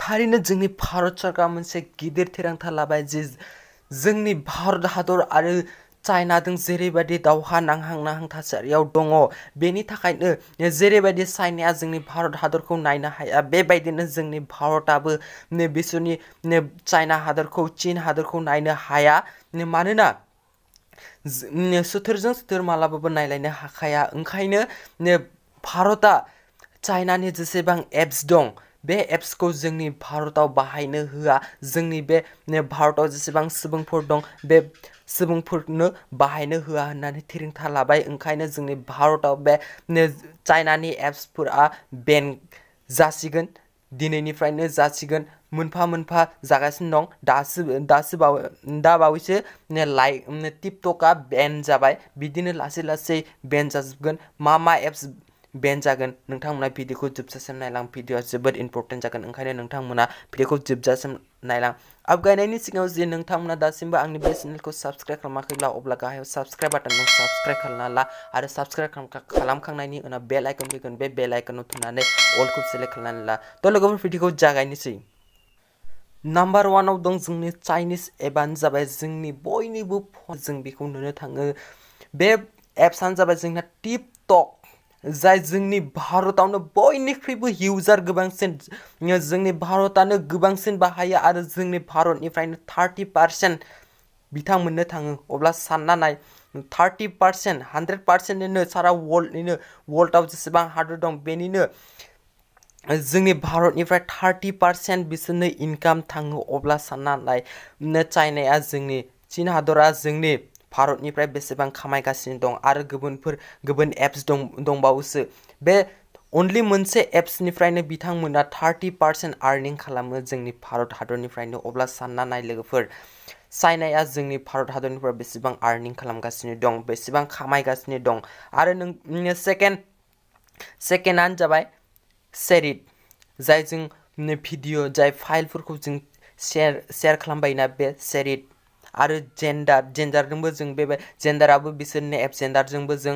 थारैनो जोंनि भारत सरकारा मोनसे गिदिर थिरांथा लाबाय जे जोंनि भारत हादर आरो चाइनाजों जेरैबायदि दावहा नांहां थासारियाव दङ बेनि थाखायनो जेरैबायदि चाइनाया जोंनि भारत हादरखौ नायनो हाया बेबायदिनो जोंनि भारतआबो बिसोरनि चाइना हादरखौ चीन हादरखौ नायनो हाया मानोना सुथुरजों सुथुर मालाबाबो नायलायनो हाखाया ओंखायनो भारतआ चाइनानि जेसेबां एप्स दं बे एप्सखौ जोंनि भारतआव बाहायनो होआ जोंनि बे भारतआव जेसेबां सुबुंफोर दं बे सुबुंफोरनो बाहायनो होआ होननानै थिरांथा लाबाय ओंखायनो जोंनि भारतआव बे चाइनानि एप्सफोरा बेन जासिगोन दिनैनिफ्रायनो जासिगोन मोनफा मोनफा जागासिनो दं दा बावैसो टिकटकआ बेन जाबाय बिदिनो लासै लासै बेन जाजोबगोन मा एप्स बेन जागोन नोंथांमोना भिडिअखौ जोबजासिम नायलां भिडिअआ जोबोद इम्परटेन्ट जागोन ओंखायनो नोंथांमोना भिडिअखौ जोबजासिम नायलां आवगायनायनि सिगाङाव जे नोंथांमोना दासिमबो आंनि बे चेनेलखौ साबस्क्राइब खालामाखैब्ला अब्ला गाहायाव साबस्क्राइब बाटनखौ साबस्क्राइब खालामना ला आरो साबस्क्राइब खालामखांनायनि उनाव बेल आइकन फैगोन बे बेल आइकनाव थुनानै अलखौ सेलेक्ट खालामनानै ला थ' लोगोफोर भिडिअखौ जागायनोसै नाम्बार 1आव दं जोंनि चाइनिज एपआनो जाबाय जोंनि बयनिबो जों बेखौ नुनो थाङो बे एप्सआनो जाबाय जोंना टिकटक जाय जोंनि भारतआवनो बयनिख्रुइबो इउजार गोबांसिन जोंनि भारतआनो गोबांसिन बाहायो आरो जोंनि भारतनिफ्रायनो 30% बिथांमोननो थाङो अब्ला सानना नाय 30% 100%निनो सारा वर्ल्डआव जेसेबां हादर दं बेनिनो जोंनि भारतनिफ्राय 30% बिसोरनो इनकाम थाङो अब्ला सानना नाय चाइनाया जोंनि चीन हादरा जोंनि भारतनिफ्राय बेसेबां खामायगासिनो दं आरो गुबुन एप्स दंबावोसो बे अनलि मोनसे एप्सनिफ्रायनो बिथांमोना 30% आर्निं खालामो जोंनि भारत हादरनिफ्रायनो अब्ला सानना नाय लोगोफोर चाइनाया जोंनि भारत हादरनिफ्राय बेसेबां आर्निं खालामगासिनो दं बेसेबां खामायगासिनो दं आरो सेकेन्डआनो जाबाय शेरिट जाय जों भिडिअ जाय फाइलफोरखौ जों शेयार खालामबायना बे शेरिट आरो जेन्डारजोंबो जों बे जेन्डाराबो बिसोरनि एप जेन्डारजोंबो जों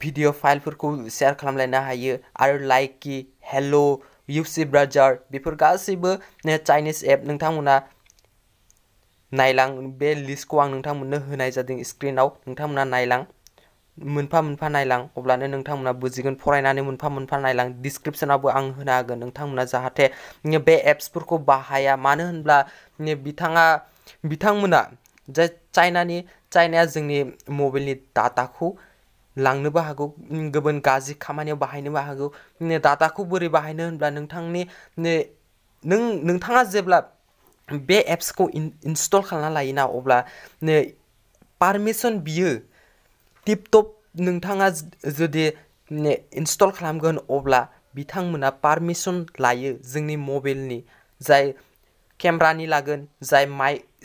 भिडिअ फाइलफोरखौ शेयार खालामलायनो हायो आरो लाइकि हेल' इउसि ब्राउजार बेफोर गासैबो चाइनिज एप नोंथांमोना नायलां बे लिस्टखौ आं नोंथांमोननो होनाय जादों स्क्रिनाव नोंथांमोना नायलां मोनफा मोनफा नायलां अब्लानो नोंथांमोना बुजिगोन फरायनानै मोनफा मोनफा नायलां डिसक्रिपसनावबो आं होना होगोन नोंथांमोना जाहाथे बे एप्सफोरखौ बाहाया मानो होनब्ला बिथांमोना जे चाइनाया जोंनि मबाइलनि डाटाखौ लांनोबो हागौ गुबुन गाज्रि खामानियाव बाहायनोबो हागौ डाटाखौ बोरै बाहायनो होनब्ला नोंथाङा जेब्ला बे एप्सखौ इनस्टल खालामना लायोना अब्ला पारमिसन बियो टिकटक नोंथाङा जुदि इनस्टल खालामगोन अब्ला बिथांमोना पारमिसन लायो जोंनि मबाइलनि जाय केमेरानि लागोन जाय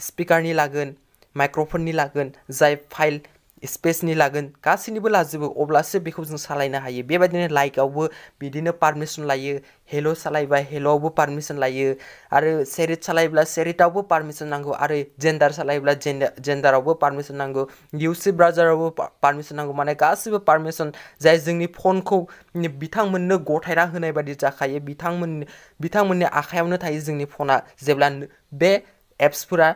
स्पिकारनि लागोन माइक्र'फननि लागोन जाय फाइल स्पेसनि लागोन गासैनिबो लाजोबो अब्लासो बेखौ जों सालायनो हायो बेबायदिनो लाइकआवबो बिदिनो पारमिसन लायो हेल' सालायबा हेल'आवबो पारमिसन लायो आरो शेरिट सालायोब्ला शेरिटआवबो पारमिसन नांगौ आरो जेन्डार सालायोब्ला जेन्डारावबो पारमिसन नांगौ इउसि ब्राउजारावबो पारमिसन नांगौ माने गासैबो पारमिसन जाय जोंनि फनखौ बिथांमोननो गथायना होनाय बायदि जाखायो बिथांमोननि आखायावनो थायो जोंनि फना जेब्ला बे एप्सफोरा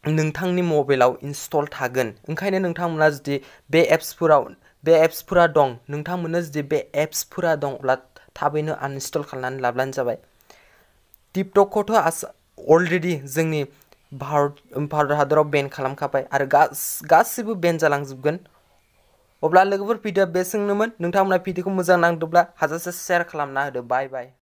नोंथांनि मबाइलाव इनस्टल थागोन ओंखायनो नोंथांमोना जुदि बे एप्सफोरा दं नोंथांमोननो जुदि बे एप्सफोरा दं अब्ला थाबैनो आनइनस्टल खालामनानै लाब्लानो जाबाय टिकटकखौथ' अलरेडि जोंनि भारत हादराव बेन खालामखाबाय आरो गासिबो बेन जालांजोबगोन अब्ला लोगोफोर भिडिअआ बेसिमनोमोन नोंथांमोना भिडिअखौ मोजां नांदोंब्ला हाजासे शेयार खालामना होदो बाय बाय